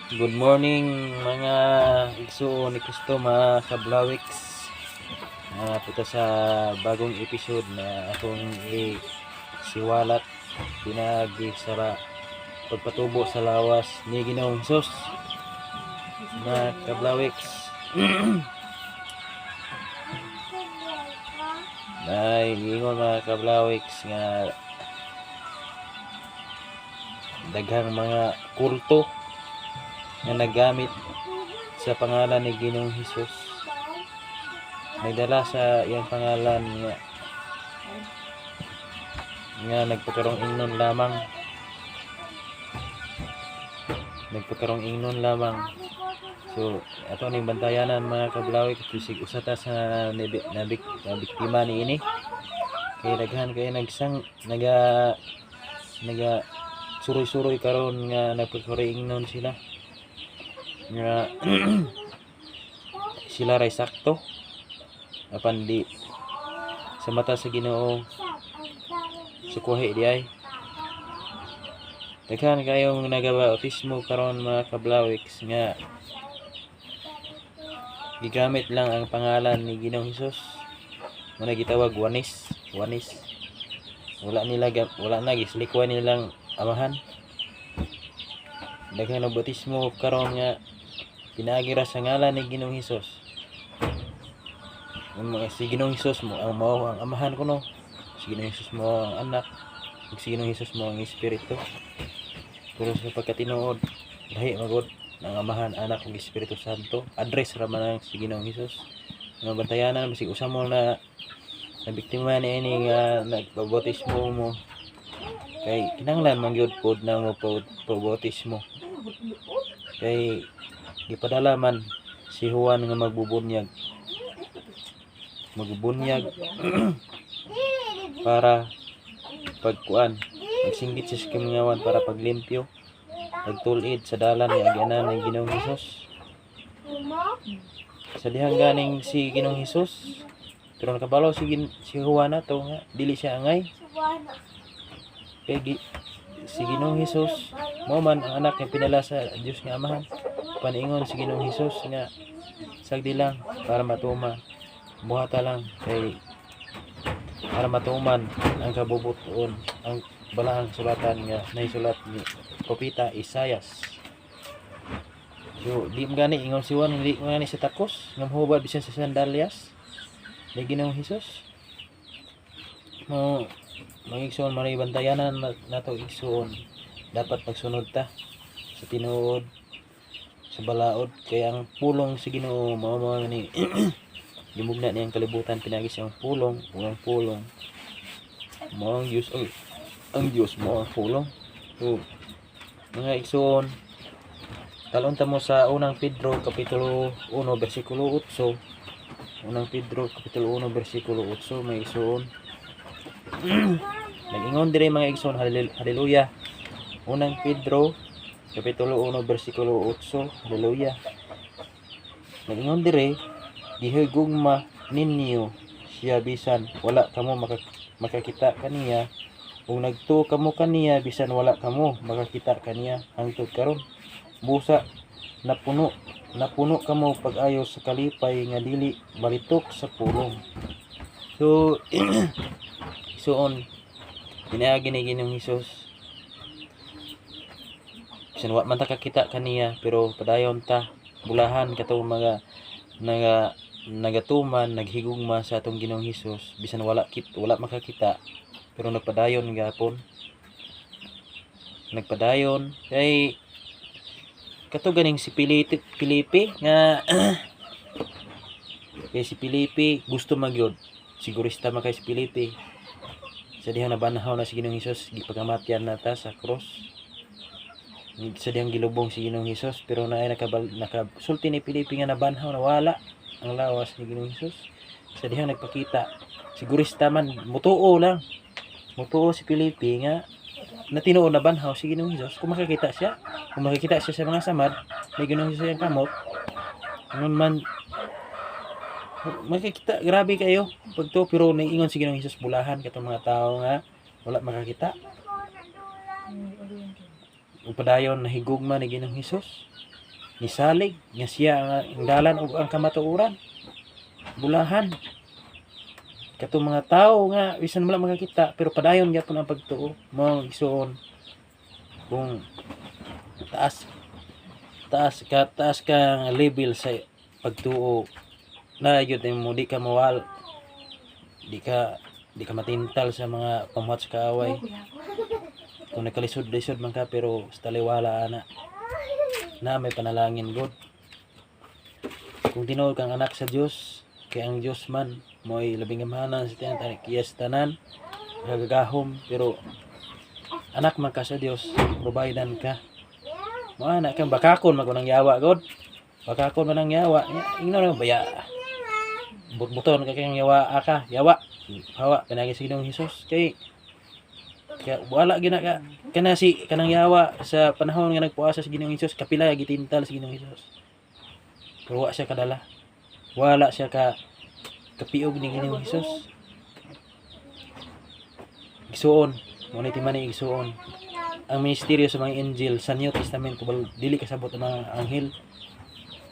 Good morning, mga igsuon ni Kristo, mga kablawiks. Punta sa bagong episode na akong siwalat pinagi sa pagpatubo sa lawas ni Ginoong Hesus. Mga kablawiks. Ay, ingon, mga kablawiks, nga daghang mga kulto nga naggamit sa pangalan ni Ginoong Hesus. Nagdala sa iyang pangalan nga nga nagpakarong ingnon lamang. Nagpakarong ingnon lamang. So, ato ning bantayanan, mga kablawik, bisig usa ta sa na biktima niini. Kay daghan kay nagsang naga naga suroy-suroy karon nga nagpakarong ingnon sila nga sila ray sakto, apan di sa mata sa Ginoo, sukwahi di ay. Daghan kayong nagabautismo karon, mga kablawiks, nga gigamit lang ang pangalan ni Ginoong Hesus mo na gitawag wanis wanis. Wala nila wala na gislikway nilang amahan. Daghan og bautismo karon nga pinaagi ra sa ngalan ni Ginoong Hesus. Ang mga si Ginoong Hesus mo ang mao ang amahan kuno, si Ginoong Hesus mo ang anak ug si Ginoong Hesus mo ang espiritu, pero sa pagkatinuod lahi magod ang Amahan, Anak ug Espiritu Santo. Address ra man ang si Ginoong Hesus. Nga bantayanan bisig usa mo na na biktima ni ini nga nagbautismo mo, kay kinahanglan man gyud pod na mo pabautismo kay gipadala man si Juan nga magbubunyag magbubunyag para pagkuan, nagsinggit siya sa kamingawan para paglimpyo, pagtul-id sa dalan nga agyanan ng Ginoong Hesus. Sa dihang ganing si Ginoong Hesus, pero nakabalo si Juan na to nga dili siya angay kay si Ginoong Hesus mo man ang anak nga pinala sa Dios nga Amahan. Paniingon si Ginoong Hesus nga sagdi lang para matuman, buhata lang kay para matuman ang kabubuton, ang balaang sulatan nga naisulat ni Propeta Isayas. So di mo gani, ingon si Juan, hindi mo gani sa takos nga mahubad bisan sa sandalyas ni Ginoong Hesus mo. Mga igsoon, mga bantayanan nato, igsoon, dapat magsunod ta sa tinuod, sa balaod, kay ang pulong sa Ginoo mao mao ni gimugna niyang kalibutan pinagi siyang pulong ug ang pulong mao ang Dios, oy, ang Dios mo ang pulong. So mga igsoon, talon ta mo sa Unang Pedro kapitulo 1 bersikulo 8. Unang Pedro kapitulo 1 bersikulo 8, mga igsoon. Nag-ingon dire, mga igsoon, hallelujah. Unang Pedro kapitulo 1 bersikulo 8, hallelujah. Nag-ingon dire, "Gihigugma ninyo siya bisan wala kamo makakita kaniya ug nagtuo kamo kaniya bisan wala kamo makakita kaniya hangtod karon. Busa napuno napuno kamo pag-ayo sa kalipay nga dili balitok sa pulong." So igsoon, pinaagi ni Ginoong Hesus bisan wa man ta kakita kaniya, pero padayon ta, bulahan katong mga nagatuman, naghigugma sa atong Ginoong Hesus bisan wala makakita, pero nagpadayon gapon, nagpadayon kay kato ganing si Felipe, Felipe nga kay si Felipe gusto magyod sigurista man kay si Felipe. Sa dihang nabanhaw na si Ginoong Hesus, gipagamatyan na ta sa cross, sa dihang gilubong si Ginoong Hesus, pero naay nakasulti ni Felipe nga nabanhaw na wala ang lawas ni Ginoong Hesus. Sa dihang nagpakita, sigurista man, mutuo lang, mutuo si Felipe nga na tinuod na banhaw si Ginoong Hesus kung makakita siya sa mga samad ni Ginoong Hesus ang kamot. Ingon man makikita, grabe kayo pagto, pero naiingon si Ginoong Hesus, bulahan katong mga tao nga wala makakita ug padayon nahigugma ni Ginoong Hesus. Nisalig nga siya ang dalan ug ang kamatuoran. Bulahan. Katong mga tao nga bisan wala makakita pero padayon gyapon ang pagtuo mo, igsuon. Kung taas taas ka taas ka nga level sa pagtuo na gyud mo, di ka mawal, di ka matintal sa mga pamuhat sa kaaway. Kung nakalisod-lisod man ka, pero sa taliwala ana na may panalangin god. Kung tinuod kang anak sa Dios, kay ang Dios man mo'y labing gamhanan sa tanan kiyas tanan nagagahom, pero anak man ka sa Dios, providean ka mo anak kang bakakon man kunang yawa god, bakakon man ang yawa. Ingnon na baya, butbuton ka kayang yawa ka, yawa hawa pinagi sa Ginoong Hesus, kay kaya wala gina ka kana si kanang yawa. Sa panahon nga nagpuasa sa Ginoong Hesus, kapila gitintal sa Ginoong Hesus, pero wa siya kadala, wala siya ka kapiog ni Ginoong Hesus. Igsuon, mo ni timani, igsuon, ang ministeryo sa mga angel sa New Testament, kabalo dili kasabot ang mga anghel.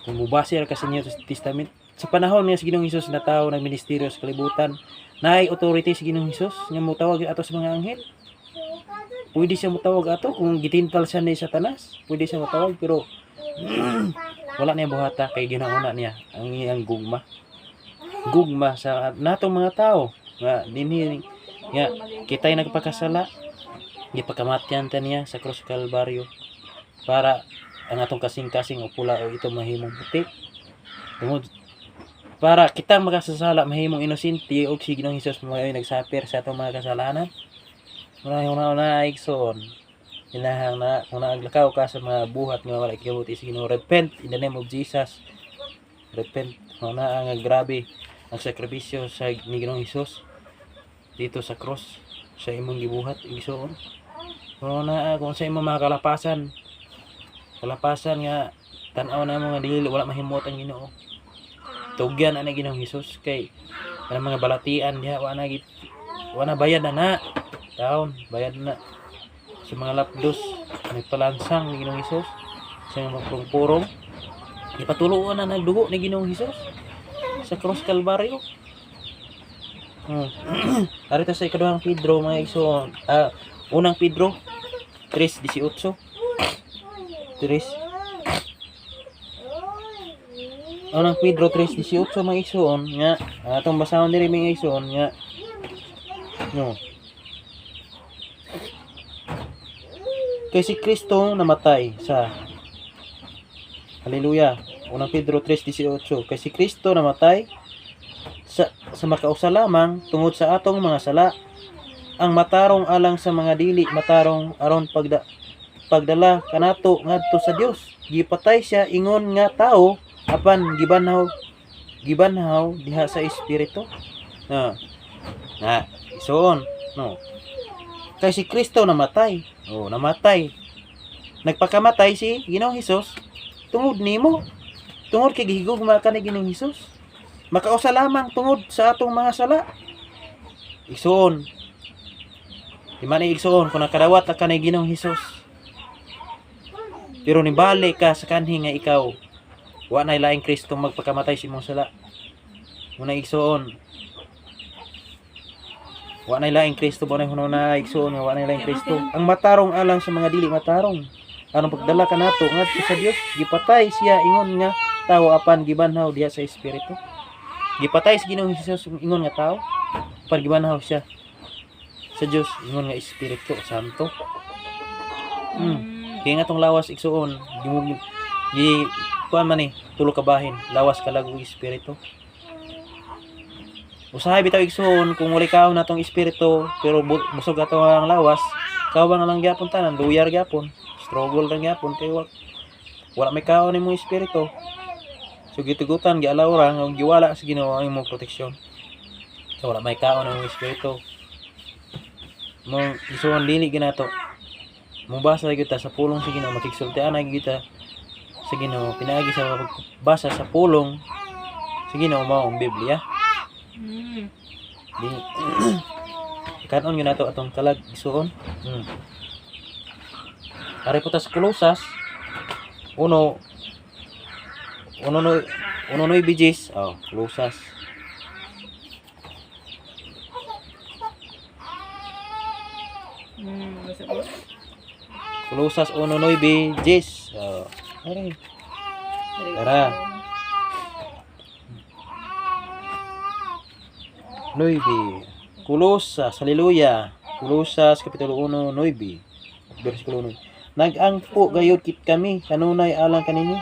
Kung mubase ra ka sa New Testament, sa panahon nga si Ginoong Hesus na tao, nagministeryo sa kalibutan, naay authority si Ginoong Hesus nga motawag ato sa mga anghel. Pwede siya motawag ato kung gitintal siya ni Satanas, pwede siya motawag, pero wala niya buhata kay ginauna niya ang iyang gugma, gugma sa natong mga tao nga dinhi nga kita'y nagpakasala. Gipakamatyan ta niya sa krus Kalbaryo para ang atong kasing-kasing o pula o ito mahimong puti, tungod para kita makasasala mahimong inosente, og si Ginoong Hesus mo ay nagsuffer sa atong mga kasalanan. Muna una una, igsoon, hinahang na kung naaglakaw ka sa mga buhat nga wala ikabuti sa Ginoo, repent in the name of Jesus. Repent. Mao na ang grabe ang sakripisyo sa ni Ginoong Hesus dito sa cross sa imong gibuhat, igsoon. Mao na kung sa imong mga kalapasan, kalapasan nga tan-aw na mga dili wala mahimot ang Ginoo, tugyan ani Ginoong Hesus, kay kanang mga balatian diha wa na wa na bayad na na taon, bayad na sa mga lapdos. Nagpalansang ni Ginoong Hesus sa mga purong-purong, ipatuloan na nagdugo ni Ginoong Hesus sa cross Kalbaryo. Arito sa ikaduhang Pedro, mga igsoon, unang Pedro 3:18. 3. Unang Pedro 3:18, mga igsoon, nga atong basahon diri, mga igsoon, nga no, kay si Kristo namatay sa. Hallelujah. Unang Pedro 3:18. Kay si Kristo namatay sa makausa lamang tungod sa atong mga sala, ang matarong alang sa mga dili matarong, aron pagdala kanato ngadto sa Dios. Gipatay siya ingon nga tawo, apan gibanhaw gibanhaw diha sa espiritu. Na na isuon no, kay si Kristo namatay. Oh, namatay, nagpakamatay si Ginoong Hesus tungod nimo, tungod kay gihigugma ka ni Ginoong Hesus, makausa lamang tungod sa atong mga sala. Igsuon, di man ni, igsuon, kung nakadawat na ka ni Ginoong Hesus pero nibalik ka sa kanhi nga ikaw, wa na laing Kristo magpakamatay sa imong sala. Muna, igsuon, wa na laing Kristo ba na na, igsuon, nga wa na laing Kristo, ang matarong alang sa mga dili matarong, aron pagdala kanato ngadto sa Dios. Gipatay siya ingon nga tawo, apan gibanhaw diha sa espiritu. Gipatay si Ginoong Hesus ingon nga tao, apan gibanhaw siya sa Dios ingon nga Espiritu Santo. Kaya nga tong lawas, igsuon, gi gi kuan man ni tulo ka bahin: lawas, kalag ug espiritu. Usahay bitaw, igsuon, kung wala kaon natong espiritu pero busog ato ang lawas, kawang lang gyapon tanan, luyar gyapon, struggle lang gyapon, kay wala may kaon imong espiritu. So gitugutan, gialaw ra nga giwala sa Ginoo ang imong proteksyon. So wala may kaon ang imong espiritu. Mong igsuon, dili ginato. Mubasa gyud ta sa pulong sa Ginoo, makigsultian na gyud ta sa Ginoo pinaagi sa pagbasa sa pulong sa Ginoo, mao ang Biblia. Di kanon gyud nato atong kalag, igsuon. Ari po ta sa Kolosas 1. Uno no uno nuebe diyes. Oh, Kolosas. Basta po. Kolosas 1:9-10. Oh. Aray. Tara. 9. Kolosas, haleluya. Kolosas kapitulo 1, 9. Versikulo 1. Nag-angpo gayud kit kami kanunay alang kaninyo.